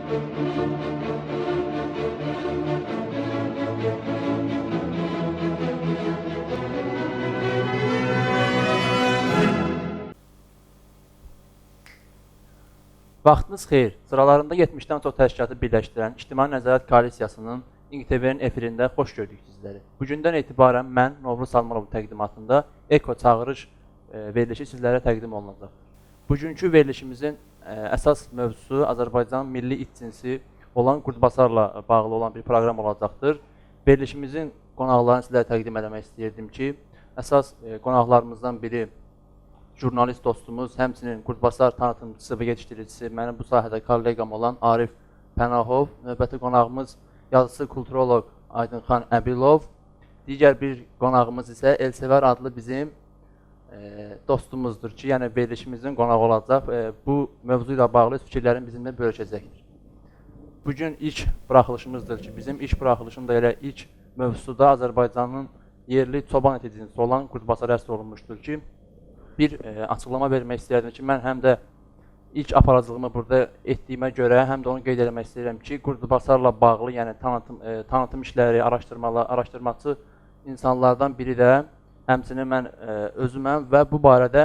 Vaxtınız xeyir. Sıralarında 70-dən çox təşkilatı birləşdirən İctimai Nəzarət Koalisiyasının İNQ TV-nin efirində xoş gördük sizləri. Bugündən etibarən mən Novruz Salmanov təqdimatında Eko Çağırış verilişi sizlərə təqdim olunacaq. Bugünkü verilişimizin əsas mövzusu Azərbaycan milli it cinsi olan Qurdbasarla bağlı olan bir proqram olacaqdır. Verilişimizin qonaqlarını sizlərə təqdim eləmək istəyirdim ki, əsas qonaqlarımızdan biri jurnalist dostumuz, həmçinin Qurdbasar tanıtımcısı və yetişdiricisi, mənim bu sahədə kolleqam olan Arif Pənahov, növbəti qonağımız yazıçı, kulturoloq Aydınxan Əbilov, digər bir qonağımız isə Elsəvər adlı bizim dostumuzdur ki, yəni verilişimizin qonağı olacaq, bu mövzu ilə bağlı öz fikirlərini bizimlə bölüşəcəkdir. Bugün ilk buraxılışımızdır ki, bizim ilk buraxılışın da elə ilk mövzusu da Azərbaycanın yerli çoban iti cinsi olan Qurdbasar həsr olunmuşdur ki, bir açıqlama vermək istəyərdim ki, mən həm də ilk aparıcılığımı burada etdiyimə görə həm də onu qeyd eləmək istəyirəm ki, Qurdbasarla bağlı, yəni tanıtım işləri, araşdırmalar, araşdırmaçı insanlardan biri də həmçinin mən özüməm və bu barədə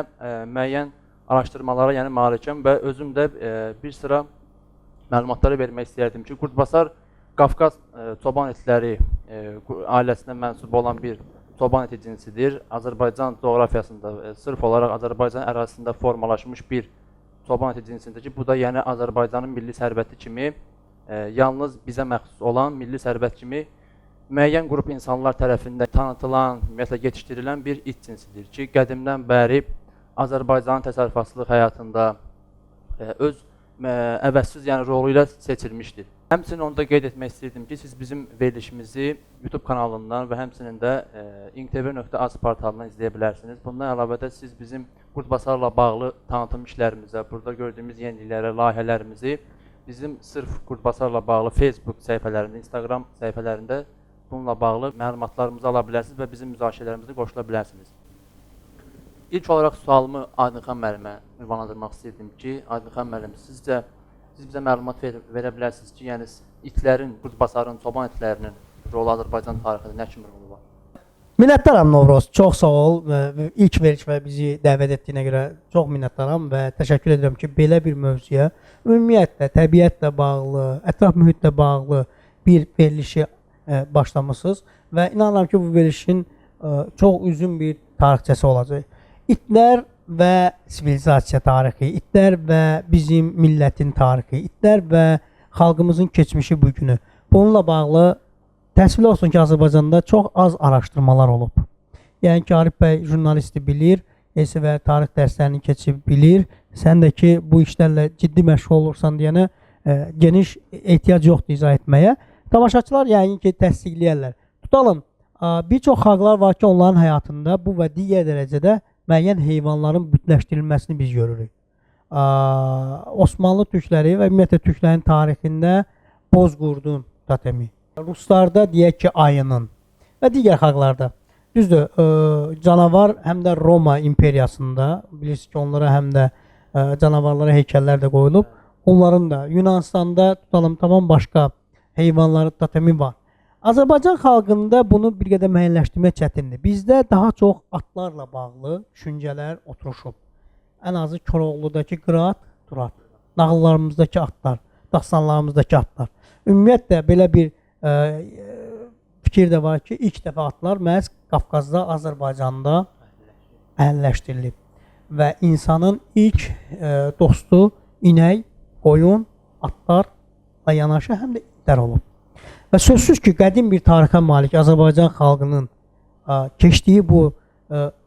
müəyyən araşdırmalara, yəni malikəm və özüm də bir sıra məlumatları vermək istəyərdim ki, Qurdbasar Qafqaz çoban itləri ailəsinə mənsub olan bir çoban iti cinsidir. Azərbaycan coğrafiyasında, sırf olaraq Azərbaycan ərazisində formalaşmış bir çoban iti cinsidir ki, bu da yəni Azərbaycanın milli sərvəti kimi, yalnız bizə məxsus olan milli sərvət kimi müəyyən qrup insanlar tərəfindən tanıtılan, ümumiyyətlə yetişdirilən bir it cinsidir ki, qədimdən bəri Azərbaycanın təsərrüfatçılıq həyatında öz əvəzsiz, yəni rolu ilə seçilmişdir. Həmçinin onu da qeyd etmək istəyirdim ki, siz bizim verilişimizi YouTube kanalından və həmçinin də inqtv.az portalından izləyə bilərsiniz. Bundan əlavə də siz bizim Qurdbasarla bağlı tanıtım işlərimizə, burada gördüyümüz yeniliklərə, layihələrimizi bizim sırf Qurdbasarla bağlı Facebook səhifələrində, Instagram səhifələrində bununla bağlı məlumatlarımızı ala bilərsiniz və bizim müzakirələrimizə qoşula bilərsiniz. İlk olaraq sualımı Aydınxan müəllimə ünvanlandırmaq istəyirdim ki, Aydınxan müəllim, sizcə siz bizə məlumat verə bilərsiniz ki, yəni itlərin, Qurdbasarın, çoban itlərinin rolu Azərbaycan tarixində nə kimi rolu var? Minnətdaram Novruz, çox sağ ol. İlk veriliş və bizi dəvət etdiyinə görə çox minnətdaram və təşəkkür edirəm ki, belə bir mövzuya ümumiyyətlə təbiətlə bağlı, ətraf mühitlə bağlı bir verilişi başlamısınız və inanıram ki, bu verilişin çox uzun bir tarixçəsi olacaq. İtlər və sivilizasiya tarixi, itlər və bizim millətin tarixi, itlər və xalqımızın keçmişi bugünü. Bununla bağlı təəssüflər olsun ki, Azərbaycanda çox az araşdırmalar olub. Yəni ki, Arif bəy jurnalisti bilir, və tarix dərslərini keçib bilir. Sən də ki, bu işlərlə ciddi məşğul olursan deyənə geniş ehtiyac yoxdur izah etməyə. Tamaşaçılar yəqin ki, təsdiqləyərlər. Tutalım, bir çox xalqlar var ki, onların həyatında bu və digər dərəcədə müəyyən heyvanların bütünləşdirilməsini biz görürük. Osmanlı türkləri və ümumiyyətlə türklərin tarixində bozqurdun totemi, Ruslarda deyək ki, ayının və digər xalqlarda. Düzdür, canavar həm də Roma imperiyasında, bilirsiniz ki, onlara həm də canavarlara heykəllər də qoyulub. Onların da Yunanistanda tutalım tamam başqa heyvanların totemi var. Azərbaycan xalqında bunu bir qədər müəyyənləşdirmək çətindir. Bizdə daha çox atlarla bağlı düşüncələr oturuşub. Ən azı Koroğludakı Qırat, Turat, nağıllarımızdakı atlar, dastanlarımızdakı atlar. Ümumiyyətlə belə bir fikir də var ki, ilk dəfə atlar məhz Qafqazda, Azərbaycanda əhəlləşdirilib və insanın ilk dostu inək, qoyun, atlarla yanaşı həm də itlər olub. Və sözsüz ki, qədim bir tarixə malik Azərbaycan xalqının keçdiyi bu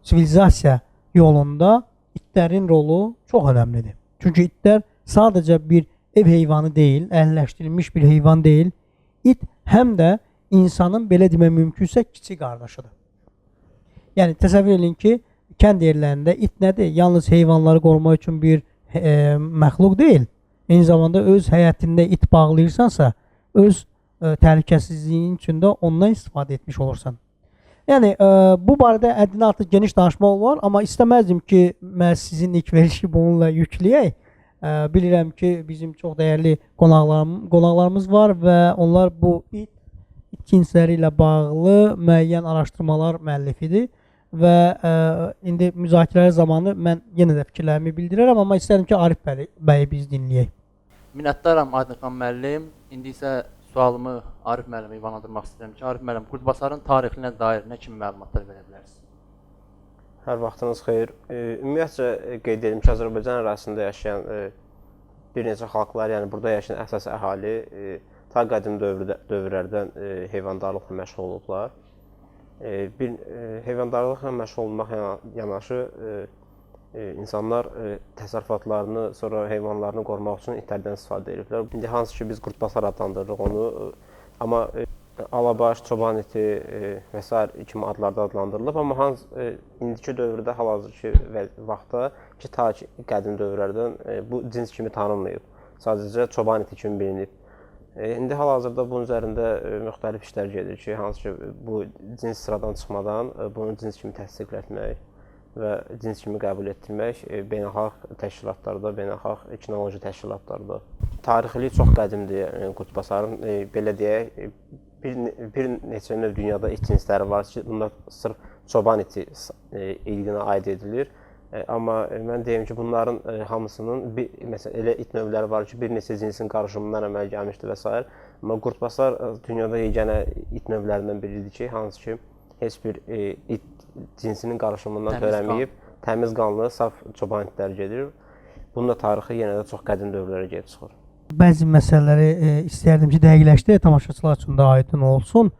sivilizasiya yolunda itlərin rolu çox önəmlidir. Çünki itlər sadəcə bir ev heyvanı deyil, əhəlləşdirilmiş bir heyvan deyil. İt həm də insanın, belə demək mümkünsə, kiçik qardaşıdır. Yəni, təsəvvür edin ki, kənd yerlərində it nədir? Yalnız heyvanları qorumaq üçün bir məxluq deyil. Eyni zamanda öz həyətində it bağlayırsansa, öz təhlükəsizliyin üçün də ondan istifadə etmiş olursan. Yəni bu barədə həddindən artıq geniş danışmaq olar, amma istəməzdim ki, mən sizin ilk verilişi bununla yükləyək. Bilirəm ki, bizim çox dəyərli qonaqlarımız var və onlar bu it cinsləri ilə bağlı müəyyən araşdırmalar müəllifidir və indi müzakirələr zamanı mən yenə də fikirlərimi bildirərəm, amma istərdim ki, Arif bəyi biz dinləyək. Minnətdaram Aydın xan müəllim. İndi isə sualımı Arif müəllimə ünvanlandırmaq istəyirəm ki, Arif müəllim, Qurdbasarın tarixinə dair nə kimi məlumatlar verə bilərsiniz? Hər vaxtınız xeyir. Ümumiyyətcə qeyd edim ki, Azərbaycan ərazisində yaşayan bir neçə xalqlar, yəni burada yaşayan əsas əhali ta qədim dövrlərdən heyvandarlıqla məşğul olublar. Heyvandarlıqla məşğul olmaq yanaşı insanlar təsərrüfatlarını, sonra heyvanlarını qorumaq üçün itlərdən istifadə ediblər. İndi hansı ki biz qurdbasar adlandırırıq onu, amma alabaş, çoban iti və sair kimi adlarda adlandırılıb, amma indiki dövrdə, hal-hazırki vaxtda ki, ta ki qədim dövrlərdən bu cins kimi tanınmayıb. Sadəcə çoban iti kimi bilinib. İndi hal-hazırda bunun üzərində müxtəlif işlər gedir ki, hansı ki bu cins sıradan çıxmadan bunu cins kimi təsdiqlətmək və cins kimi qəbul etdirmək beynəlxalq təşkilatlarda, beynəlxalq kinoloji təşkilatlarda. Tarixliyi çox qədimdir qurdbasarın, belə deyək, bir neçə növ dünyada it cinsləri var ki, bunlar sırf çoban iti ilginə aid edilir. Amma mən deyim ki, bunların hamısının məsələn elə it növləri var ki, bir neçə cinsin qarışımından əmələ gəlmişdi və s. Amma qurdbasar dünyada yeganə it növlərindən biridir ki, hansı ki heç bir it cinsinin qarışımından törəməyib, təmiz qanlı, saf çoban itləri gedir. Bunun da tarixi yenə də çox qədim dövrlərə gedib çıxır. Bəzi məsələləri istərdim ki, dəqiqləşdirək, tamaşaçılar üçün də aydın olsun.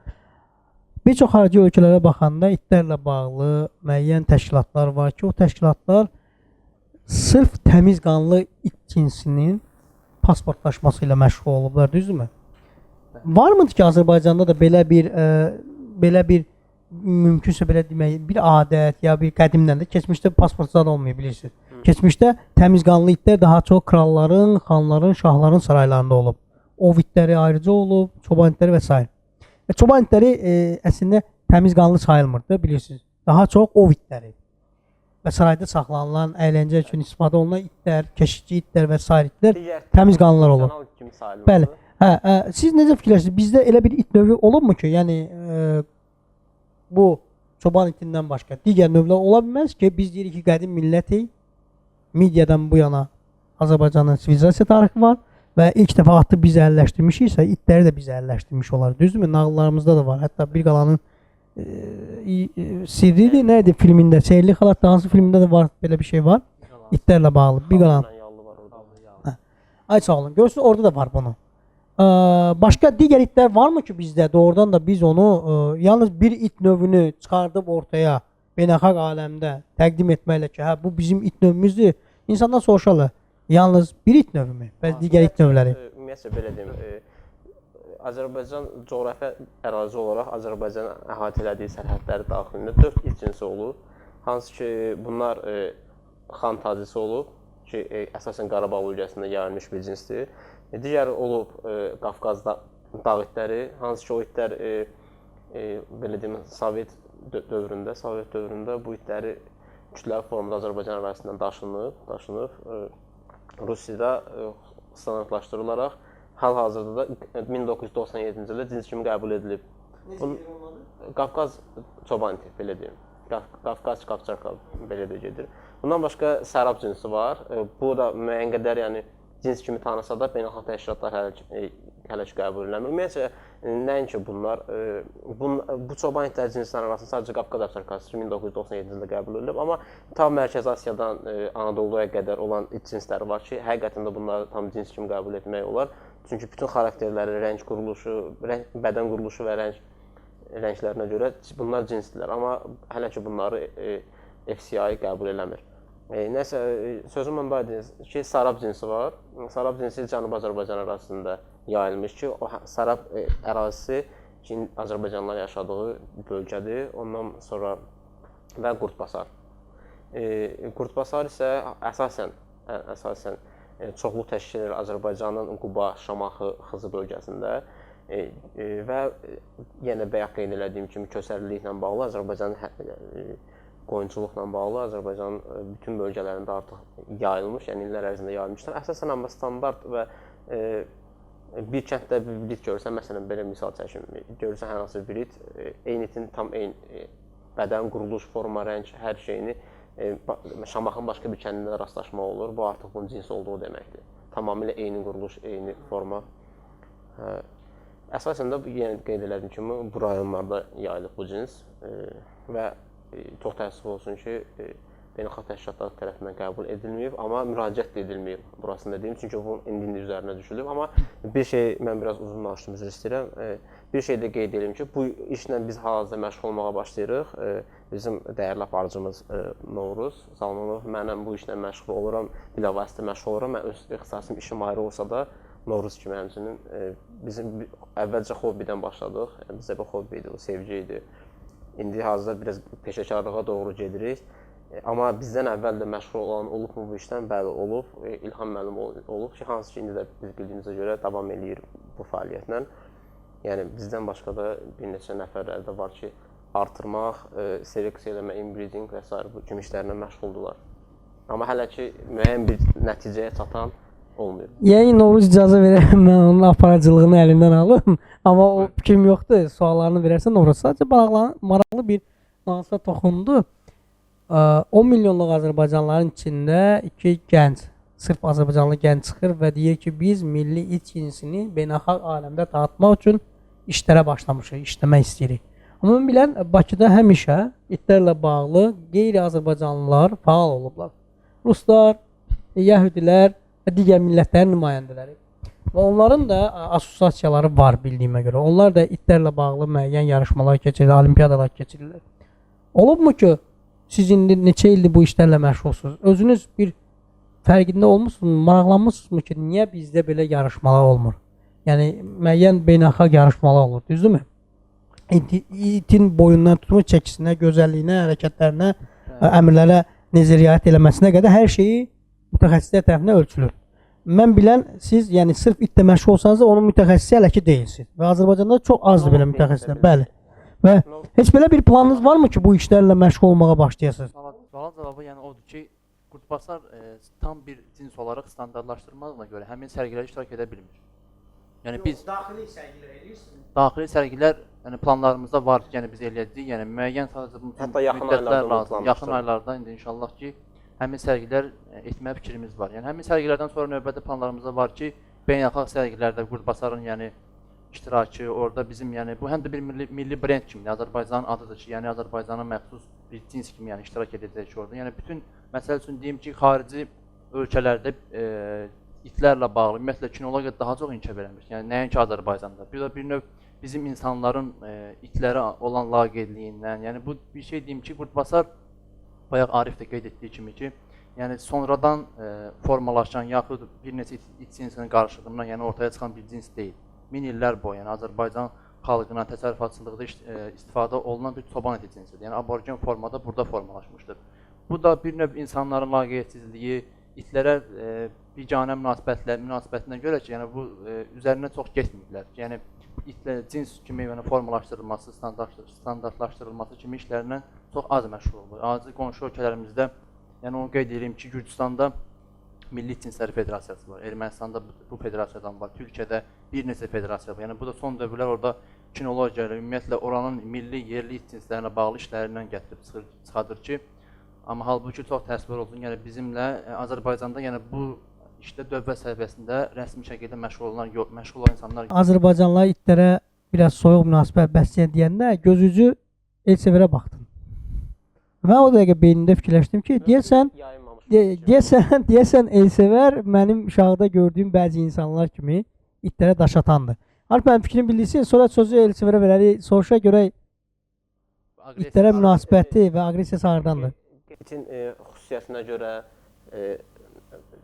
Bir çox xarici ölkələrə baxanda itlərlə bağlı müəyyən təşkilatlar var ki, o təşkilatlar sırf təmiz qanlı it cinsinin pasportlaşması ilə məşğul olublar, düzdürmü? Var mıdır ki, Azərbaycanda da belə bir mümkünsə belə demək, bir adət ya bir qədimdən də keçmişdə pasport zad olmayıb, bilirsiniz. Keçmişdə təmiz qanlı itlər daha çox kralların, xanların, şahların saraylarında olub. Ov itləri ayrıca olub, çoban itləri və s. Çoban itləri əslində təmiz qanlı sayılmırdı, bilirsiniz. Daha çox ov itləri və sarayda saxlanılan, əyləncə üçün istifadə olunan itlər, keşikçi itlər və s. itlər təmiz qanlılar olub. Bəli. Hə, siz necə fikirləşirsiniz? Bizdə elə bir it növü olubmu ki, yəni bu çoban itindən başqa digər növlər ola bilməz ki, biz deyirik ki, qədim millətik. Midiyadan bu yana Azərbaycanın sivilizasiya tarixi var və ilk dəfə atı biz əlləşdirmişiksə, itləri də biz əlləşdirmiş olar. Düzdürmü? Nağıllarımızda da var. Hətta bir qalanın sirridir, nə idi filmində? Sehirli xalat hansı filmində də var, belə bir şey var. İtlərlə bağlı. Bir qalan. Ay sağ olun. Görürsünüz, orada da var bunu. Başqa digər itlər varmı ki bizdə? Doğrudan da biz onu yalnız bir it növünü çıxardıb ortaya beynəlxalq aləmdə təqdim etməklə ki, hə bu bizim it növümüzdür. İnsandan soruşarlar. Yalnız bir it növü mü? Bəs digər it növləri? Ümumiyyətcə belə deyim, Azərbaycan coğrafi ərazi olaraq Azərbaycanın əhatə elədiyi sərhədləri daxilində 4 it cinsi olub. Hansı ki, bunlar xan tacisi olub ki, əsasən Qarabağ bölgəsində yayılmış bir cinsdir. Digəri olub Qafqaz dağ itləri, hansı ki, o itlər belə deyim, Sovet dövründə bu itləri kütləvi formada Azərbaycan ərazisindən daşınıb Rusiyada standartlaşdırılaraq hal-hazırda da 1997-ci ildə cins kimi qəbul edilib. Qafqaz çoban iti, belə deyim. Qafqaz Qafçarka belə də gedir. Bundan başqa sərab cinsi var. Bu da müəyyən qədər, yəni cins kimi tanısa da beynəlxalq təşkilatlar hələ ki qəbul eləmir. Ümumiyyətcə, nəinki bunlar, bu çoban itləri cinsləri arasında sadəcə Qafqaz Avçarkası 1997-ci ildə qəbul edilib, amma ta Mərkəzi Asiyadan Anadoluya qədər olan it cinsləri var ki, həqiqətən də bunları tam cins kimi qəbul etmək olar. Çünki bütün xarakterləri, rəng quruluşu, bədən quruluşu və rənglərinə görə bunlar cinsdirlər, amma hələ ki bunları FCI qəbul eləmir. Nəsə, sözüm onda idi ki, sarab cinsi var. Sarab cinsi Cənubi Azərbaycan ərazisində yayılmış ki, o sarab ərazisi ki, Azərbaycanlılar yaşadığı bölgədir. Ondan sonra və Qurdbasar. Qurdbasar isə əsasən çoxluq təşkil edir Azərbaycanın Quba, Şamaxı, Xızı bölgəsində. Və yenə bayaq qeyd elədiyim kimi köçəriliklə bağlı Azərbaycanın Qoyunçuluqla bağlı Azərbaycanın bütün bölgələrində artıq yayılmış, yəni illər ərzində yayılmışlar. Əsasən amma standart və bir kənddə bir brit görsən, məsələn belə misal çəkim, görürsən hər hansı bir brit, eyni itin tam eyni bədən quruluş, forma, rəng, hər şeyini Şamaxının başqa bir kəndində rastlaşmaq olur. Bu artıq bunun cins olduğu deməkdir. Tamamilə eyni quruluş, eyni forma. Hə. Əsasən də yenə qeyd elədiyim kimi bu rayonlarda yayılıb bu cins və çox təəssüf olsun ki, beynəlxalq təşkilatlar tərəfindən qəbul edilməyib, amma müraciət də edilməyib. Burasını da deyim, çünki bu indi üzərinə düşülüb. Amma bir şey mən biraz uzun danışdım, üzr istəyirəm. Bir şey də qeyd edim ki, bu işlə biz hal-hazırda məşğul olmağa başlayırıq. Bizim dəyərli aparıcımız Novruz Salmanov, mənəm bu işlə məşğul oluram, bilavasitə məşğul oluram. Mən öz ixtisasım, işim ayrı olsa da Novruz kimi həmçinin bizim əvvəlcə hobbidən başladıq. Yəni bizə bu hobbi idi, o sevgi idi. İndi hazırda biraz peşəkarlığa doğru gedirik. Amma bizdən əvvəl də məşğul olan olubmu bu işdən? Bəli, olub. İlham müəllim olub ki, hansı ki, indi də biz bildiyimizə görə davam eləyir bu fəaliyyətlə. Yəni bizdən başqa da bir neçə nəfərlər də var ki, artırmaq, seleksiya eləmək, inbreeding və sair bu kimi işlərlə məşğuldurlar. Amma hələ ki müəyyən bir nəticəyə çatan olmayıb. Yəni Novruz icazə verər, mən onun aparıcılığını əlindən alım. Amma o fikrim yoxdur. Suallarını verərsən Novruz. Sadəcə maraqlı bir nüansa toxundu. 10 milyonluq Azərbaycanlıların içində iki gənc, sırf Azərbaycanlı gənc çıxır və deyir ki, biz milli it cinsini beynəlxalq aləmdə tanıtmaq üçün işlərə başlamışıq, işləmək istəyirik. Amma mən bilən Bakıda həmişə itlərlə bağlı qeyri-Azərbaycanlılar faal olublar. Ruslar, Yəhudilər və digər millətlərin nümayəndələri. Və onların da assosiasiyaları var bildiyimə görə. Onlar da itlərlə bağlı müəyyən yarışmalar keçirirlər, olimpiyadalar keçirirlər. Olubmu ki, siz indi neçə ildir bu işlərlə məşğulsunuz? Özünüz bir fərqində olmusunuz, maraqlanmısınızmı ki, niyə bizdə belə yarışmalar olmur? Yəni müəyyən beynəlxalq yarışmalar olur, düzdürmü? İtin boyundan tutmuş çəkisinə, gözəlliyinə, hərəkətlərinə, əmrlərə necə riayət eləməsinə qədər hər şeyi mütəxəssislər tərəfindən ölçülür. Mən bilən siz, yəni sırf itlə məşğul olsanız da onun mütəxəssisi hələ ki deyilsiniz. Və Azərbaycanda çox azdır belə mütəxəssislər. Bəli. Və heç belə bir planınız varmı ki, bu işlərlə məşğul olmağa başlayasınız? Sualın cavabı yəni odur ki, qurdbasar tam bir cins olaraq standartlaşdırılmağına görə həmin sərgilərdə iştirak edə bilmir. Yəni biz daxili sərgilər eləyirsiniz. Daxili sərgilər, yəni planlarımızda var ki, yəni biz eləyəcəyik. Yəni müəyyən sadəcə bunun üçün Hətta yaxın müddətlər aylarda lazım. Yaxın aylarda indi inşallah ki, həmin sərgilər etməyə fikrimiz var. Yəni həmin sərgilərdən sonra növbəti planlarımızda var ki, beynəlxalq sərgilərdə qurdbasarın yəni iştirakı, orada bizim yəni bu həm də bir milli brend kimi Azərbaycanın adıdır ki, yəni Azərbaycana məxsus bir cins kimi yəni iştirak edəcək ki orada. Yəni bütün məsəl üçün deyim ki, xarici ölkələrdə itlərlə bağlı ümumiyyətlə kinologiya daha çox inkişaf eləmiş. Yəni nəinki Azərbaycanda. Bir də bir növ bizim insanların itlərə olan laqeydliyindən, yəni bu bir şey deyim ki, qurdbasar bayaq Arif də qeyd etdiyi kimi ki, yəni sonradan formalaşan yaxud bir neçə it cinsinin qarışığından yəni ortaya çıxan bir cins deyil. Min illər boyu, yəni Azərbaycan xalqına təsərrüfatçılıqda istifadə olunan bir çoban iti cinsidir. Yəni aborigen formada burada formalaşmışdır. Bu da bir növ insanların laqeysizliyi, itlərə biganə münasibətinə görə ki, yəni bu üzərinə çox getməyiblər. Yəni itlə cins kimi yəni formalaşdırılması, standartlaşdırılması kimi işlərlə çox az məşğul olur. Azı qonşu ölkələrimizdə, yəni onu qeyd edeyim ki, Gürcüstanda Milli Cinsləri Federasiyası var, Ermənistanda bu federasiyadan var, Türkiyədə bir neçə federasiya var. Yəni bu da son dövrlər orada kinologiya ilə, ümumiyyətlə oranın milli, yerli it cinslərinə bağlı işlərindən gətirib çıxardır ki, amma halbuki çox təəssüflər olsun, yəni bizimlə Azərbaycanda yəni bu işdə dövlət səviyyəsində rəsmi şəkildə məşğul olan insanlar yox. Azərbaycanlılar itlərə biraz soyuq münasibət bəsləyən deyəndə gözücü Elsəvərə baxdım. Mən o dəqiqə beynimdə fikirləşdim ki, deyəsən deyəsən Elsəvər mənim uşaqda gördüyüm bəzi insanlar kimi itlərə daş atandır. Arif mənim fikrimi bildirsin, sonra sözü Elsəvərə verərik, soruşa görək itlərə münasibəti və aqressiyası hardandır? İtin xüsusiyyətinə görə,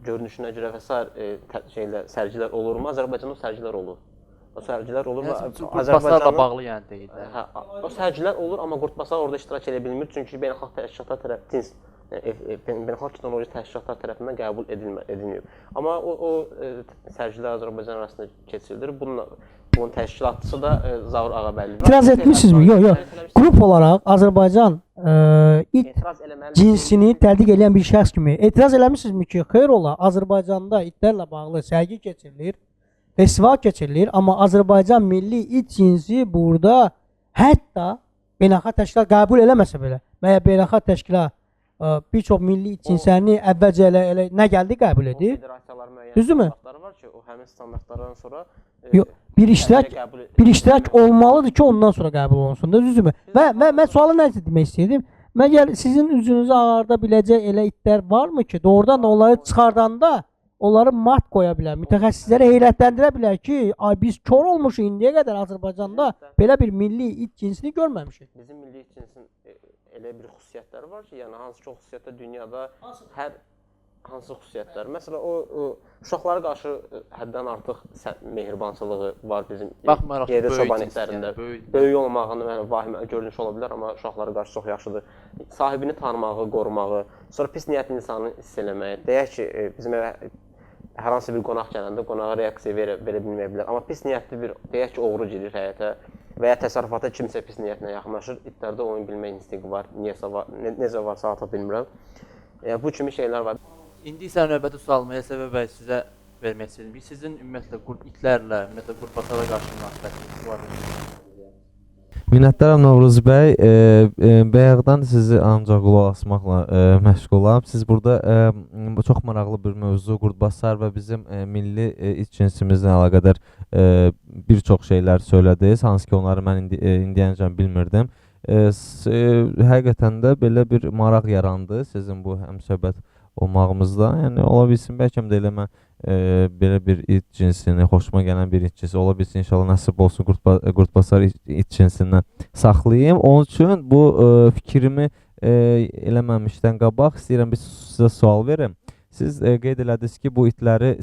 görünüşünə görə və sair şeylər, sərgilər olurmu? Azərbaycanda o sərgilər olur. O sərgilər olur və Yəni, qurdbasarla bağlı yəni deyil. Hə, o sərgilər olur, amma qurdbasar orada iştirak edə bilmir, çünki beynəlxalq təşkilatlar tərəf cins Beynəlxalq kinoloji təşkilatlar tərəfindən qəbul edilməyib. Amma o sərgilər Azərbaycan arasında keçirilir. Bunun təşkilatçısı da Zaur Ağabəylidir. İtiraz etmisinizmi? Yox, yox. Qrup olaraq Azərbaycan it cinsini tədqiq edən bir şəxs kimi etiraz eləmisinizmi ki, xeyr ola, Azərbaycanda itlərlə bağlı sərgi keçirilir, festival keçirilir, amma Azərbaycan milli it cinsi burada hətta beynəlxalq təşkilat qəbul eləməsə belə və ya beynəlxalq təşkilat bir çox milli it cinslərini əvvəlcə elə nə gəldi qəbul edir. Düzdürmü? Standartları var ki, o həmin standartlardan sonra Yox, bir iştirak olmalıdır ki, ondan sonra qəbul olunsun da, düzdürmü? Və mən sualı nə demək istəyirdim? Məgər sizin üzünüzü ağarda biləcək elə itlər varmı ki, doğrudan da onları çıxardanda onları mat qoya bilər, mütəxəssisləri heyrətləndirə bilər ki, ay biz kor olmuşuq indiyə qədər Azərbaycanda belə bir milli it cinsini görməmişik. Bizim milli it cinsin elə bir xüsusiyyətləri var ki, yəni hansı ki o xüsusiyyətlər dünyada hər hansı xüsusiyyətlər? Məsələn, o uşaqlara qarşı həddən artıq mehribançılığı var bizim Baxmayaraq yerli çoban itlərində. Yəni, böyük olmağını, yəni vahimə görünüş ola bilər, amma uşaqlara qarşı çox yaxşıdır. Sahibini tanımağı, qorumağı, sonra pis niyyətli insanı hiss eləməyi. Deyək ki, bizim evə hər hansı bir qonaq gələndə qonağa reaksiya verə bilməyə bilər. Amma pis niyyətli bir, deyək ki, oğru girir həyətə və ya təsərrüfata kimsə pis niyyətlə yaxınlaşır, itlərdə onu bilmək instinqi var, niyəsə var, necə varsa ata bilmirəm. Yəni bu kimi şeylər var. İndi isə növbəti sualımı Yasəvər bəy sizə vermək istəyirəm ki, sizin ümumiyyətlə qurd itlərlə, ümumiyyətlə qurdbasara qarşı münasibətiniz var mı? Minnətdaram Novruz bəy. Bayaqdan sizi ancaq qulaq asmaqla məşğulam. Siz burada çox maraqlı bir mövzu qurdbasar və bizim milli it cinsimizlə əlaqədar bir çox şeylər söylədiniz, hansı ki onları mən indiyəcən bilmirdim. Həqiqətən də belə bir maraq yarandı sizin bu həmsöhbət olmağımızda. Yəni ola bilsin bəlkə də elə mən belə bir it cinsini, xoşuma gələn bir it cinsi ola bilsin inşallah nəsib olsun qurdbasar it cinsindən saxlayım. Onun üçün bu fikrimi eləməmişdən qabaq istəyirəm bir sizə sual verim. Siz qeyd elədiniz ki, bu itləri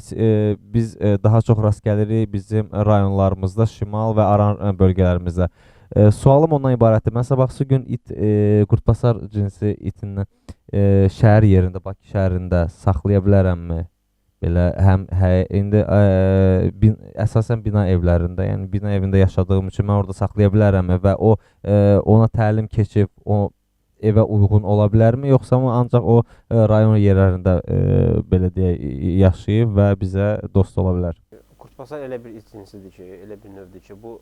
biz daha çox rast gəlirik bizim rayonlarımızda, şimal və aran bölgələrimizdə. Sualım ondan ibarətdir. Mən sabahsı gün it, qurdbasar cinsi itindən şəhər yerində, Bakı şəhərində saxlaya bilərəmmi? Belə həm indi əsasən bina evlərində, yəni bina evində yaşadığım üçün mən orada saxlaya bilərəmmi və o ona təlim keçib o evə uyğun ola bilərmi, yoxsa mı ancaq o rayon yerlərində belə deyək yaşayıb və bizə dost ola bilər? Qurdbasar elə bir it cinsidir ki, elə bir növdür ki, bu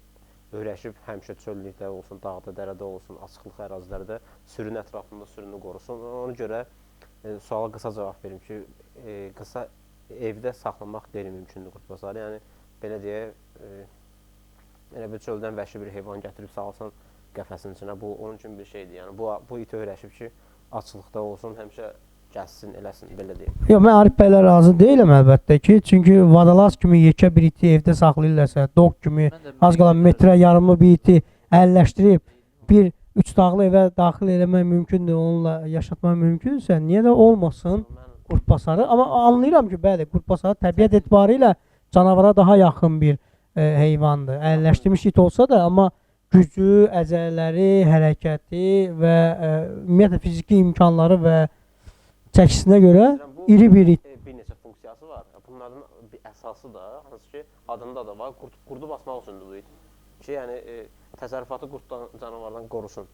öyrəşib həmişə çöllükdə olsun, dağda, dərədə olsun, açıqlıq ərazilərdə sürünün ətrafında sürünü qorusun. Ona görə suala qısa cavab verim ki, qısa evdə saxlamaq qeyri-mümkündür qurdbasarı. Yəni belə deyək, elə bir çöldən vəhşi bir heyvan gətirib salsan qəfəsin içinə, bu onun üçün bir şeydir. Yəni bu it öyrəşib ki, açıqlıqda olsun, həmişə gəzsin, eləsin, belə deyim. Yox, mən Arif bəylə razı deyiləm əlbəttə ki, çünki vadalaz kimi yekə bir iti evdə saxlayırlarsa, dog kimi az qala metrə yarımlı bir iti əlləşdirib bir üç dağlı evə daxil eləmək mümkündür, onunla yaşatmaq mümkünsə, niyə də olmasın qurdbasarı? Amma anlayıram ki, bəli, qurdbasarı təbiət etibarı ilə canavara daha yaxın bir heyvandır. Əlləşdirmiş it olsa da, amma gücü, əzələləri, hərəkəti və ümumiyyətlə fiziki imkanları və çəkisinə görə iri bir it. Bir neçə funksiyası var. Bunlardan bir əsası da, hansı ki adında da var, qurdu basmaq üçündür bu it. Ki, yəni təsərrüfatı qurddan, canavardan qorusun.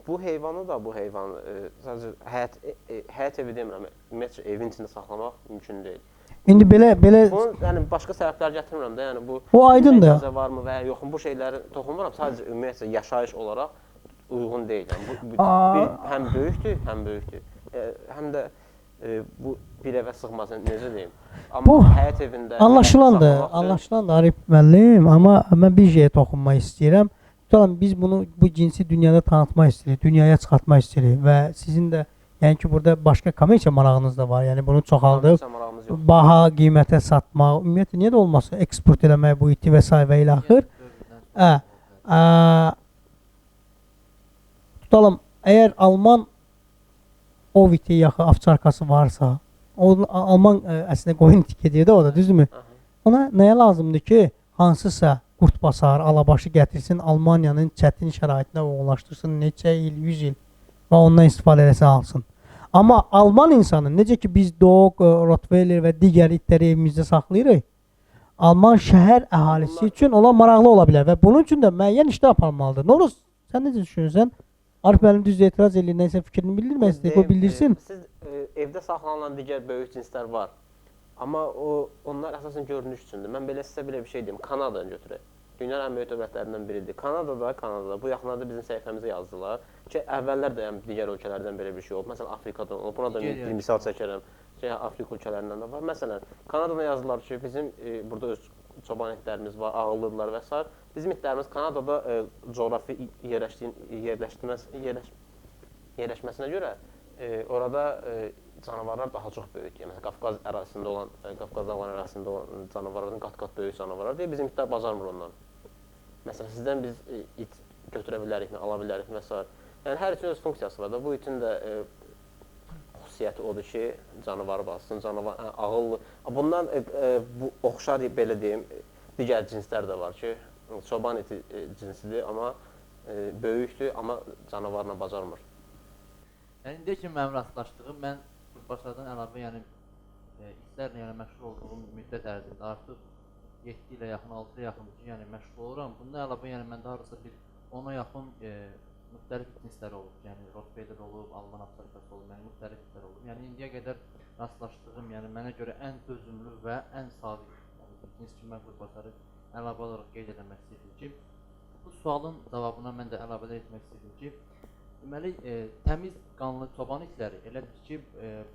Bu heyvanı da bu heyvan sadəcə həyət evi demirəm, ümumiyyətcə evin içində saxlamaq mümkün deyil. İndi belə Bunun yəni başqa səbəblər gətirmirəm də, yəni bu o aydındır. İcazə varmı və ya yoxmu, bu şeyləri toxunmuram. Sadəcə ümumiyyətcə yaşayış olaraq uyğun deyil. Yəni bu bir həm böyükdür, həm böyükdür. Həm də bu bir evə sığmaz, necə deyim. Amma Bu həyət evində anlaşılandır, anlaşılandır Arif müəllim, amma mən bir şeyə toxunmaq istəyirəm. Tutalım biz bunu bu cinsi dünyada tanıtmaq istəyirik, dünyaya çıxartmaq istəyirik və sizin də yəni ki burada başqa kommersiya marağınız da var. Yəni bunu çoxaldıb baha qiymətə satmaq, ümumiyyətlə niyə də olmasın, eksport eləmək bu iti və s. və ilaxır. Tutalım, əgər Alman ov iti yaxı avçarkası varsa, o Alman əslində qoyun iti gedir də o da, düzdürmü? Ona nəyə lazımdır ki, hansısa qurdbasar, alabaşı gətirsin, Almaniyanın çətin şəraitinə uyğunlaşdırsın neçə il, 100 il və ondan istifadə eləsin, alsın. Amma Alman insanı necə ki biz dog, Rottweiler və digər itləri evimizdə saxlayırıq, Alman şəhər əhalisi üçün onlar maraqlı ola bilər və bunun üçün də müəyyən işlər aparmalıdır. Novruz, sən necə düşünürsən? Arif müəllim düz etiraz eləyir, nəsə fikrini bildirmək istəyir, o Deyim, bildirsin. Siz evdə saxlanılan digər böyük cinslər var. Amma onlar əsasən görünüş üçündür. Mən belə sizə belə bir şey deyim. Kanadanı götürək. Dünyanın ən böyük dövlətlərindən biridir. Kanadada bu yaxınlarda bizim səhifəmizə yazdılar ki, əvvəllər də yəni digər ölkələrdən belə bir şey olub. Məsələn, Afrikadan olub. Buna da bir misal çəkərəm. Ki, Afrika ölkələrindən də var. Məsələn, Kanadadan yazdılar ki, bizim burada öz çoban itlərimiz var, ağıllıdırlar və s. Bizim itlərimiz Kanadada coğrafi yerləşməsinə görə orada canavarlar daha çox böyükdür. Yəni Qafqaz ərazisində olan, Qafqaz dağları ərazisində olan canavarlardan qat-qat böyük canavarlar deyə bizim itlər bacarmır ondan. Məsələn, sizdən biz it götürə bilərikmi, ala bilərikmi və s. Yəni hər itin öz funksiyası var da. Bu itin də xüsusiyyəti odur ki, canavarı bassın, canavar ağıllı. Bundan bu oxşar belə deyim, digər cinslər də var ki, çoban iti cinsidir, amma böyükdür, amma canavarla bacarmır. Yəni indiyə kimi mənim rastlaşdığım, mən qurdbasardan əlavə, yəni itlərlə yəni məşğul olduğum müddət ərzində artıq 7 ilə yaxın, 6 ilə yaxın ki, yəni məşğul oluram. Bundan əlavə, yəni məndə hardasa bir 10-a yaxın müxtəlif cinslər olub. Yəni Rottweiler olub, Alman ovçarkası olub, yəni müxtəlif itlər olub. Yəni indiyə qədər rastlaşdığım, yəni mənə görə ən dözümlü və ən sadiq yəni, cins kimi mən qurdbasarı əlavə olaraq qeyd etmək istəyirdim ki, bu sualın cavabına mən də əlavələr etmək istəyirdim ki, deməli, təmiz qanlı çoban itləri elədir ki,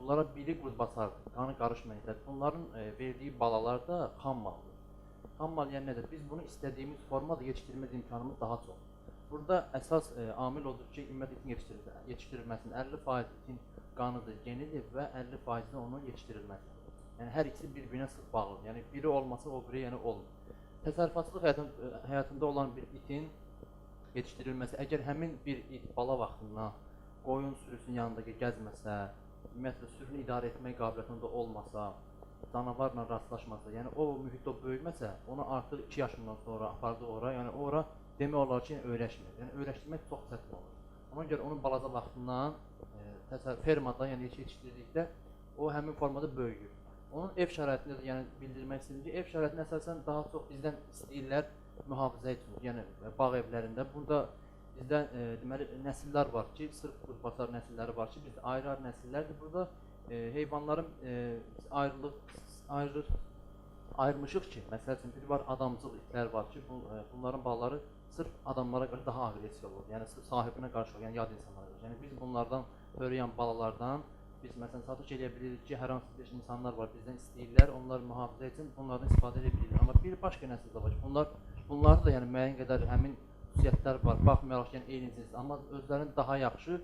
bunlara biri qurdbasardır, qanı qarışmayan itlər. Bunların verdiyi balalar da xam maldır. Xam mal yəni nədir? Biz bunu istədiyimiz formada yetişdirmək imkanımız daha çox. Burada əsas amil odur ki, ümumiyyətlə itin yetişdirilməsinin 50% itin qanıdır, genidir və 50% də onun yetişdirilməsidir. Yəni hər ikisi bir-birinə sıx bağlıdır. Yəni biri olmasa o biri yəni olmur. Təsərrüfatçılıq həyatında olan bir itin yetişdirilməsi, əgər həmin bir it bala vaxtından qoyun sürüsünün yanında gəzməsə, ümumiyyətlə sürünü idarə etmək qabiliyyətində olmasa, canavarla rastlaşmasa, yəni o mühitdə böyüməsə, onu artıq 2 yaşından sonra apardı ora, yəni ora demək olar ki, öyrəşmir. Yəni öyrəşdirmək çox çətin olur. Ona görə onun balaca vaxtından fermada, yəni yetişdirdikdə o həmin formada böyüyür. Onun ev şəraitində də yəni bildirmək istəyirəm ki, ev şəraitində əsasən daha çox bizdən istəyirlər mühafizə üçün, yəni bağ evlərində. Burada bizdə deməli nəsillər var ki, sırf qurdbasar nəsilləri var ki, biz ayrı-ayrı nəsillərdir. Burada heyvanların biz ayırmışıq ki, məsəl üçün bir var adamcıl itlər var ki, bunların balaları sırf adamlara qarşı daha aqressiv olur. Yəni sırf sahibinə qarşı olur, yəni yad insanlara qarşı. Yəni biz bunlardan törəyən balalardan biz məsələn satış eləyə bilirik ki, hər hansı bir insanlar var, bizdən istəyirlər, onlar mühafizə üçün bunlardan istifadə edə bilirlər. Amma bir başqa nəsil də var ki, bunlarda da yəni müəyyən qədər həmin xüsusiyyətlər var. Baxmayaraq ki, yəni eyni cins, amma özlərinin daha yaxşı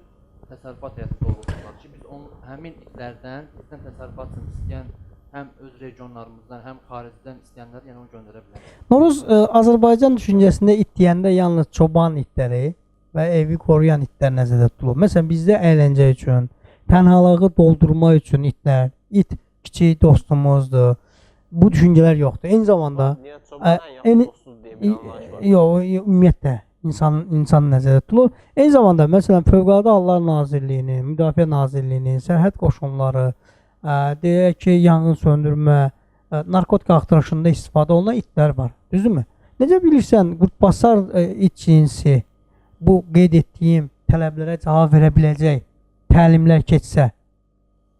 təsərrüfat həyatı doğrulturlar ki, biz həmin itlərdən bizdən təsərrüfat üçün istəyən həm öz regionlarımızdan, həm xaricdən istəyənləri yəni onu göndərə bilərik. Novruz, Azərbaycan düşüncəsində it deyəndə yalnız çoban itləri və evi qoruyan itlər nəzərdə tutulur. Məsələn, bizdə əyləncə üçün, tənhalığı doldurma üçün itlər, it kiçik dostumuzdur. Bu düşüncələr yoxdur. Eyni zamanda Niyə çoban ən yaxşı dostdur deyə bir anlayış var. Yox, ümumiyyətlə insan nəzərdə tutulur. Eyni zamanda məsələn Fövqəladə Hallar Nazirliyinin, Müdafiə Nazirliyinin, Sərhəd qoşunları, deyək ki, yanğın söndürmə, narkotik axtarışında istifadə olunan itlər var. Düzdürmü? Necə bilirsən, qurdbasar it cinsi bu qeyd etdiyim tələblərə cavab verə biləcək təlimlər keçsə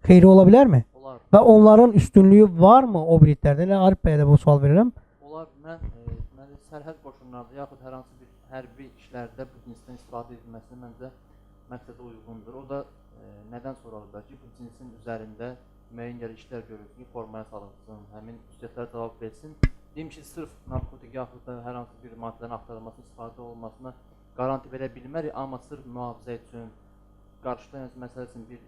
xeyri ola bilərmi? Olar. Və onların üstünlüyü varmı o bir itlərdə? Elə Arif bəyə də bu sual verirəm. Olar. Mən deməli sərhəd qoşunlarında yaxud hər hansı bir hərbi işlərdə bu cinsdən istifadə edilməsi məncə məqsədə uyğundur. O da nədən sonra ola bilər ki, bu cinsin üzərində müəyyən qədər işlər görülsün ki, formaya salınsın, həmin xüsusiyyətlərə cavab versin. Deyim ki, sırf narkotik yaxud da hər hansı bir maddələrin axtarılmasına, istifadə olunmasına qaranti verə bilmərik, amma sırf mühafizə üçün qarşıda, yəni, məsəl üçün bir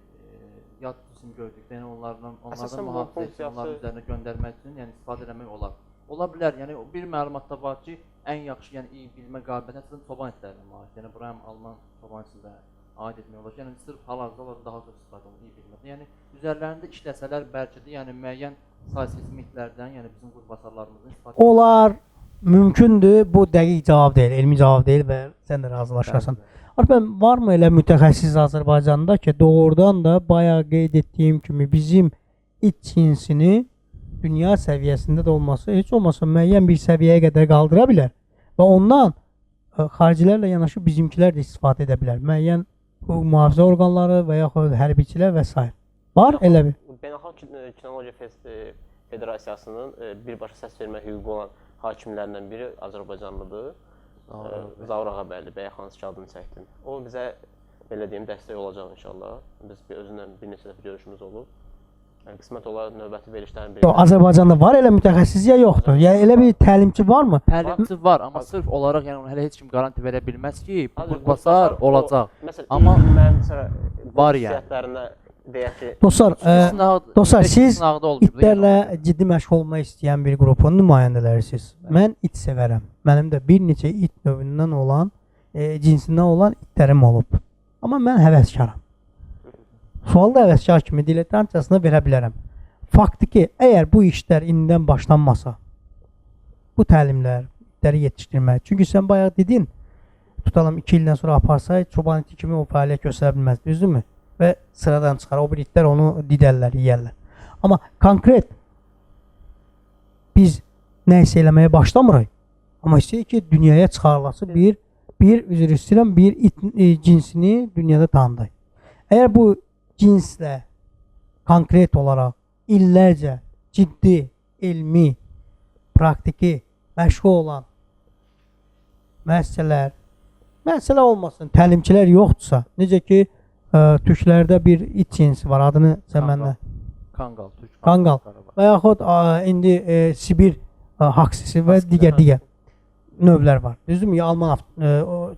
yad cisim gördükdə, yəni onlardan mühafizə üçün, onların üzərinə göndərmək üçün, yəni istifadə eləmək olar. Ola bilər, yəni bir məlumatda var ki, ən yaxşı, yəni iyi bilmə qabiliyyəti əsasən çoban itlərinə malikdir. Yəni bura həm Alman çoban itində aid etmək olar ki, yəni sırf hal-hazırda onlardan daha çox istifadə olunur iyi bilmədə. Yəni üzərlərində işləsələr bəlkə də, yəni müəyyən say seçimi itlərdən, yəni bizim qurdbasarlarımızdan istifadə Olar, mümkündür. Bu dəqiq cavab deyil, elmi cavab deyil və sən də razılaşarsan. Arif, varmı elə mütəxəssis Azərbaycanda ki, doğrudan da bayaq qeyd etdiyim kimi bizim it cinsini dünya səviyyəsində də olması, heç olmasa müəyyən bir səviyyəyə qədər qaldıra bilər və ondan xaricilərlə yanaşı bizimkilər də istifadə edə bilər. Müəyyən hüquq mühafizə orqanları və yaxud hərbiçilər və s. Var elə bir. Beynəlxalq Kinologiya Federasiyasının birbaşa səs vermə hüququ olan hakimlərindən biri Azərbaycanlıdır. Zaur Ağabəyli, bayaq hansı ki adını çəkdim. O bizə belə deyim dəstək olacaq inşallah. Biz bir özünlə bir neçə dəfə görüşümüz olub. Yəni qismət olar növbəti verilişlərin Yox, Azərbaycanda var elə mütəxəssis ya yoxdur? Yəni elə bir təlimçi varmı? Təlimçi var, amma sırf olaraq yəni ona hələ heç kim qaranti verə bilməz ki, bu qurdbasar olacaq. Məsələn, Amma mənim məsələn var yəni. xüsusiyyətlərinə deyək ki, Dostlar, dostlar, siz sınaqda olmayıb. itlərlə ciddi məşğul olmaq istəyən bir qrupun nümayəndələrisiniz. Mən it sevərəm. Mənim də bir neçə it növündən olan, cinsindən olan itlərim olub. Amma mən həvəskaram. Sualı da həvəskar kimi dilettantcasına verə bilərəm. Faktı ki, əgər bu işlər indidən başlanmasa, bu təlimlər, itləri yetişdirmək. Çünki sən bayaq dedin, tutalım 2 ildən sonra aparsay, çoban iti kimi o fəaliyyət göstərə bilməz, düzdürmü? Və sıradan çıxar. O bir itlər onu didərlər, yeyərlər. Amma konkret biz nə isə eləməyə başlamırıq. Amma istəyirik ki, dünyaya çıxarılası bir üzr istəyirəm, bir it cinsini dünyada tanıdaq. Əgər bu cinslə konkret olaraq illərcə ciddi, elmi, praktiki məşğul olan müəssisələr, müəssisələr olmasın, təlimçilər yoxdursa, necə ki, türklərdə bir it cinsi var, adını sən məndə. Kangal, türk. Kangal. Və yaxud indi Sibir haksisi və digər növlər var. Düzdürmü? Ya Alman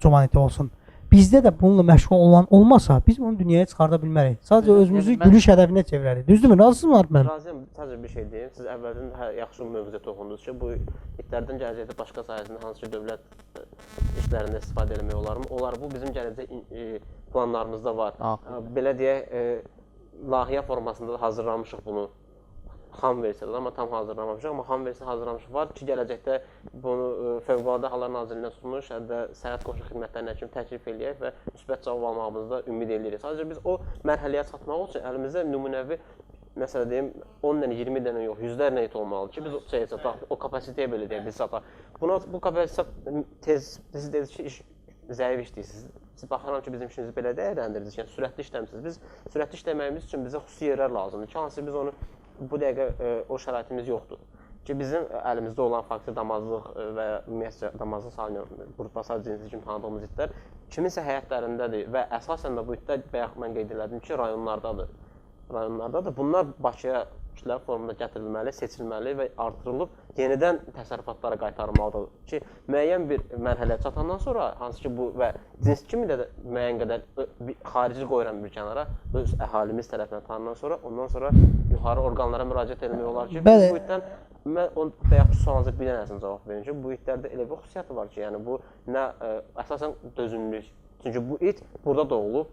çoban iti olsun. Bizdə də bununla məşğul olan olmasa, biz bunu dünyaya çıxarda bilmərik. Sadəcə özümüzü gülüş hədəfinə çevirərik. Düzdürmü? Razısınız mı mənim? Razıyam. Sadəcə bir şey deyim. Siz əvvəldən yaxşı mövzuya toxundunuz ki, bu itlərdən gələcəkdə başqa sahəsində hansı ki dövlət işlərində istifadə etmək olarmı? Olar. Bu bizim gələcək planlarımızda var. Belə deyək, layihə formasında da hazırlamışıq bunu. Xam versiyada, amma tam hazırlamamışıq, amma xam versiyada hazırlamışıq var ki, gələcəkdə bunu Fövqəladə Hallar Nazirliyinə sunmuş, həm də sərhəd qoşun xidmətlərinə kimi təklif eləyək və müsbət cavab almağımızda ümid edirik. Sadəcə biz o mərhələyə çatmaq üçün əlimizdə nümunəvi, məsələ deyim, 10 dənə, 20 dənə yox, yüzlərlə it olmalıdır ki, biz o şeyə çataq, o kapasitəyə belə deyək, biz çataq. Buna, bu kapasitə tez, siz dediniz ki, iş zəif işləyirsiniz. Siz baxıram ki, bizim işimizi belə dəyərləndirirsiniz, yəni sürətli işləmisiniz. Biz sürətli işləməyimiz üçün bizə xüsusi yerlər lazımdır ki, hansı biz onu bu dəqiqə o şəraitimiz yoxdur. Ki, bizim əlimizdə olan faktı damazlıq və ümumiyyətcə damazlıq salınıyor, qurdbasar cinsi kimi tanıdığımız itlər kiminsə həyətlərindədir və əsasən də bu itlər, bayaq mən qeyd elədim ki, rayonlardadır. Rayonlardadır. Bunlar Bakıya kütləvi formada gətirilməli, seçilməli və artırılıb yenidən təsərrüfatlara qaytarılmalıdır ki, müəyyən bir mərhələyə çatandan sonra, hansı ki bu və cins kimi də müəyyən qədər xarici qoyuram bir kənara, öz əhalimiz tərəfindən tanınan sonra, ondan sonra yuxarı orqanlara müraciət etmək olar ki, Bəli. bu itdən mən o bayaqki sualınıza bir dənəsini cavab verim ki, bu itlərdə elə bir xüsusiyyəti var ki, yəni bu nə əsasən dözümlülük. Çünki bu it burada doğulub,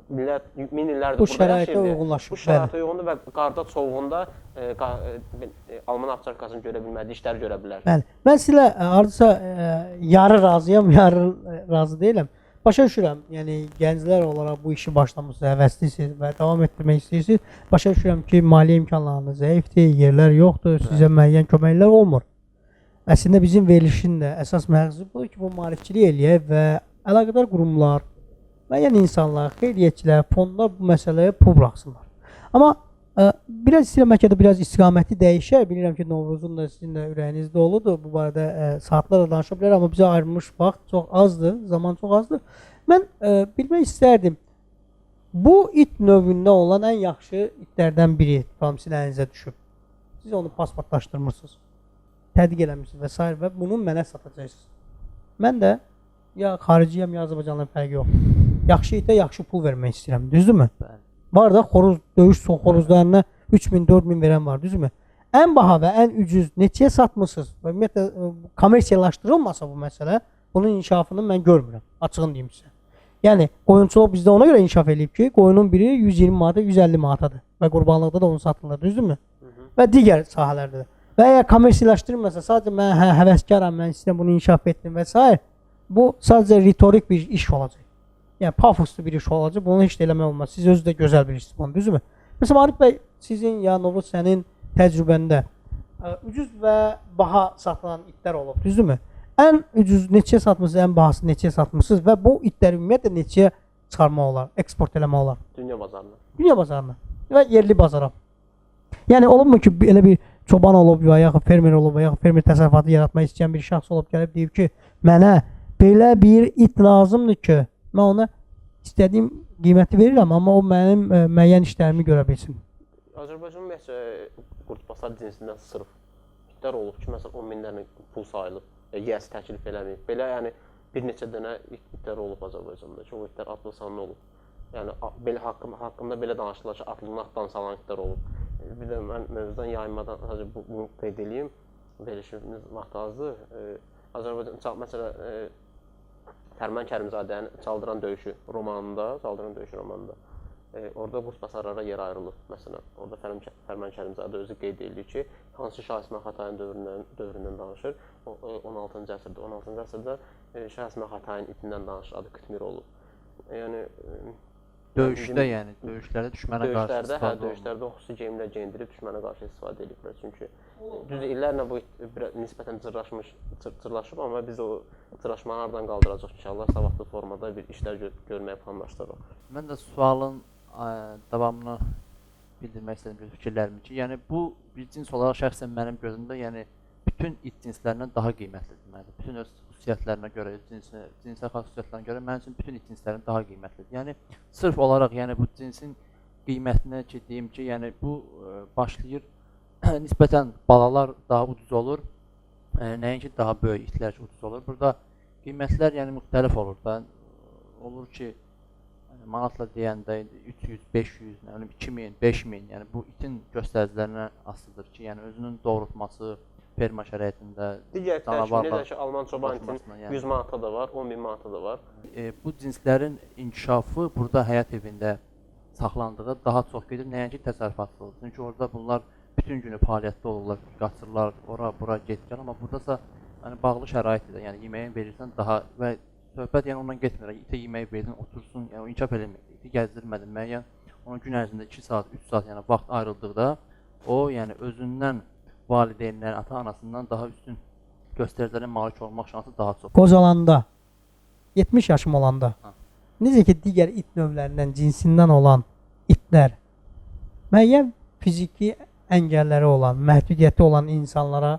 min illərdir Bu burada şəraitə yaşayır. uyğunlaşıb, Bu şəraitə uyğundur və qarda, soyuğunda Alman ovçarkasını görə bilmədiyi işləri görə bilər. Bəli. Mən sizlə hardasa yarı razıyam, yarı razı deyiləm. Başa düşürəm, yəni gənclər olaraq bu işi başlamısınız, həvəslisiniz və davam etdirmək istəyirsiniz. Başa düşürəm ki, maliyyə imkanlarınız zəifdir, yerlər yoxdur, sizə müəyyən köməklər olmur. Əslində bizim verilişin də əsas məqsədi budur ki, bu maarifçilik eləyək və əlaqədar qurumlar, müəyyən insanlar, xeyriyyətçilər, fondlar bu məsələyə pul buraxsınlar. Amma biraz istəyirəm bəlkə də biraz istiqaməti dəyişək. Bilirəm ki, Novruzun da sizin də ürəyinizdə oludur. Bu barədə saatlarla danışa bilərəm, amma bizə ayrılmış vaxt çox azdır, zaman çox azdır. Mən bilmək istərdim, bu it növündə olan ən yaxşı itlərdən biri tutalım sizin əlinizə düşüb. Siz onu pasportlaşdırmırsınız, tədqiq eləmişsiniz və s. və bunu mənə satacaqsınız. Mən də ya xariciyəm, ya Azərbaycanlıyam, fərqi yox. Yaxşı itə yaxşı pul vermək istəyirəm, düzdürmü? Bəli. Var da xoruz, döyüş xoruzlarına 3000, 4000 verən var, düzdürmü? Ən baha və ən ucuz neçəyə satmısınız? Və ümumiyyətlə kommersiyalaşdırılmasa bu məsələ, bunun inkişafını mən görmürəm, açığını deyim sizə. Yəni qoyunçuluq bizdə ona görə inkişaf eləyib ki, qoyunun biri 120 manata, 150 manatadır və qurbanlıqda da onu satılır, düzdürmü? Və digər sahələrdə də. Və əgər kommersiyalaşdırılmasa, sadəcə mən həvəskaram, mən istəyirəm bunu inkişaf etdim və s. bu sadəcə ritorik bir iş olacaq. Yəni pafoslu bir iş olacaq. Bunu heç də eləmək olmaz. Siz özünüz də gözəl bilirsiniz bunu, düzdürmü? Məsələn Arif bəy, sizin ya Novruz sənin təcrübəndə ucuz və baha satılan itlər olub, düzdürmü? Ən ucuz neçəyə satmısınız, ən bahası neçəyə satmısınız və bu itləri ümumiyyətlə neçəyə çıxarmaq olar, eksport eləmək olar? Dünya bazarına. Dünya bazarına və yerli bazara. Yəni olubmu ki, elə bir çoban olub və yaxud fermer olub və yaxud fermer təsərrüfatı yaratmaq istəyən bir şəxs olub gəlib deyib ki, mənə belə bir it lazımdır ki, mən ona istədiyim qiyməti verirəm, amma o mənim müəyyən işlərimi görə bilsin. Azərbaycan ümumiyyətcə qurdbasar cinsindən sırf itlər olub ki, məsələn 10 minlərlə pul sayılıb, yiyəsi təklif eləməyib. Belə yəni bir neçə dənə itlər olub Azərbaycanda ki, o itlər adlı sanlı olub. Yəni belə haqqında belə danışırlar ki, adlını addan salan itlər olub. Bir də mən mövzudan yayınmadan sadəcə bunu qeyd eləyim. Verilişimiz vaxt azdır. Azərbaycan məsələn Fərman Kərimzadənin Çaldıran döyüşü romanında, orada qurdbasarlara yer ayrılır. Məsələn, orada Fərman Kərimzadə özü qeyd edir ki, hansı Şah İsmayıl Xətainin dövründən danışır. O 16-cı əsrdə, 16-cı əsrdə Şah İsmayıl Xətainin itindən danışır, adı Qıtmir olub. Yəni döyüşdə, yəni döyüşlərdə düşmənə qarşı istifadə olunur. Döyüşlərdə xüsusi geyimlər geyindirib düşmənə qarşı istifadə ediblər. Çünki düzdür, illərlə bu it nisbətən cırlaşıb, amma biz o cırlaşmanı aradan qaldıracaq inşallah, savadlı formada bir işlər görməyi planlaşdırırıq. Mən də sualın davamını bildirmək istədim bir fikirlərimi ki, yəni bu bir cins olaraq şəxsən mənim gözümdə, yəni bütün it cinslərindən daha qiymətlidir məndə. Bütün öz xüsusiyyətlərinə görə, cinsə xas xüsusiyyətlərinə görə mənim üçün bütün it cinslərindən daha qiymətlidir. Yəni sırf olaraq, yəni bu cinsin qiymətinə ki, deyim ki, yəni bu başlayır nisbətən balalar daha ucuz olur, nəinki daha böyük itlər ucuz olur. Burada qiymətlər yəni müxtəlif olur da. Olur ki, manatla deyəndə 300, 500, nə bilim 2000, 5000, yəni bu itin göstəricilərinə asılıdır ki, yəni özünün doğrultması ferma şəraitində, digər itlər kimi, necə ki, Alman çoban itin yəni 100 manata da var, 10 min manata da var. Bu cinslərin inkişafı burada həyat evində saxlandığı daha çox gedir, nəinki təsərrüfatçılıq. Çünki orada bunlar bütün günü fəaliyyətdə olurlar, qaçırlar, ora, bura, get-gəl, amma buradasa yəni bağlı şəraitdir, yəni yeməyin verirsən daha və söhbət yəni ondan getmir, itə yeməyi verdin, otursun, yəni o inkişaf eləmir, iti gəzdirmədin, müəyyən ona gün ərzində 2 saat, 3 saat yəni vaxt ayrıldıqda o yəni özündən, valideynlərin, ata-anasından daha üstün göstəricilərə malik olmaq şansı daha çox. Qocalanda, 70 yaşım olanda, necə ki digər it növlərindən, cinsindən olan itlər müəyyən fiziki əngəlləri olan, məhdudiyyəti olan insanlara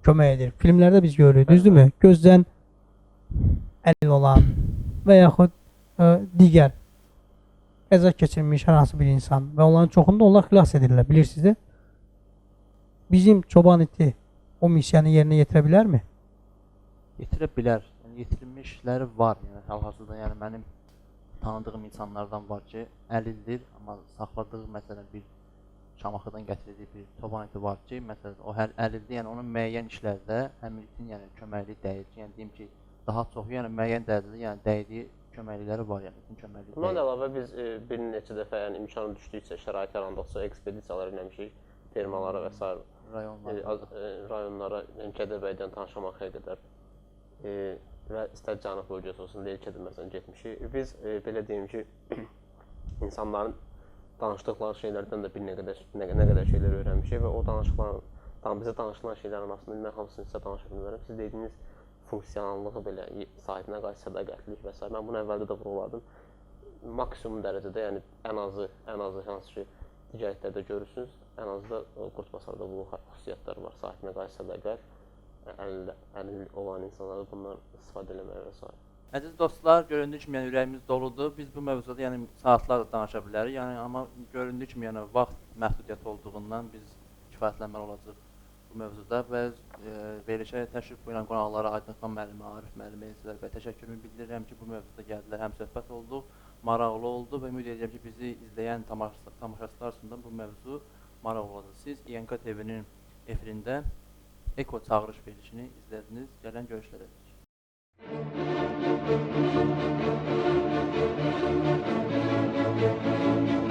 kömək edir. Filmlərdə biz görürük, düzdürmü? Gözdən əlil olan və yaxud digər qəza keçirmiş hər hansı bir insan və onların çoxunda onlar xilas edirlər, bilirsiniz də. Bizim çoban iti o missiyanı yerinə yetirə bilərmi? Yetirə bilər. Yəni, yetirilmişləri var. Yəni, hal-hazırda yəni, mənim tanıdığım insanlardan var ki, əlildir, amma saxladığı məsələn bir Şamaxıdan gətirdiyi bir çoban iti var ki, məsələn o əlildir, yəni onun müəyyən işlərdə həmin itin yəni köməkliyi dəyir ki, yəni deyim ki, daha çox, yəni müəyyən dərəcədə yəni dəydiyi köməklikləri var, yəni itin köməkliyi. Bundan əlavə biz bir neçə dəfə yəni imkanı düşdükcə, şərait yarandıqca ekspedisiyalar eləmişik fermalara və sair rayonlara, yəni Gədəbəydən Tanşamaxıya qədər və istər cənub bölgəsi olsun, Lelkədə məsələn getmişik. Biz belə deyim ki, insanların danışdıqları şeylərdən də bir nə qədər şeylər öyrənmişik və o danışıqların, bizə danışılan şeylərin aslında mən hamısını sizə danışa bilmərəm. Siz dediyiniz funksionallığı belə, sahibinə qarşı sədaqətlilik və s. Mən bunu əvvəldə də vurğuladım. Maksimum dərəcədə, yəni ən azı hansı ki digər itlərdə görürsünüz, ən azı da qurdbasarda bu xüsusiyyətlər var. Sahibinə qarşı sədaqət, əlil olan insanlara bundan istifadə eləmək və s. Əziz dostlar, göründüyü kimi yəni ürəyimiz doludur. Biz bu mövzuda yəni saatlarla danışa bilərik. Yəni amma göründüyü kimi yəni vaxt məhdudiyyəti olduğundan biz kifayətlənməli olacağıq bu mövzuda və verilişə təşrif buyuran qonaqlara Aydın xan müəllimə, Arif müəllimə, Elçilər bəy təşəkkürümü bildirirəm ki, bu mövzuda gəldilər, həm söhbət oldu, maraqlı oldu və ümid edirəm ki, bizi izləyən tamaşaçılar üçün də bu mövzu maraqlı olacaq. Siz İNK TV-nin efirində Eko Çağırış verilişini izlədiniz. Gələn görüşlərə. Thank you.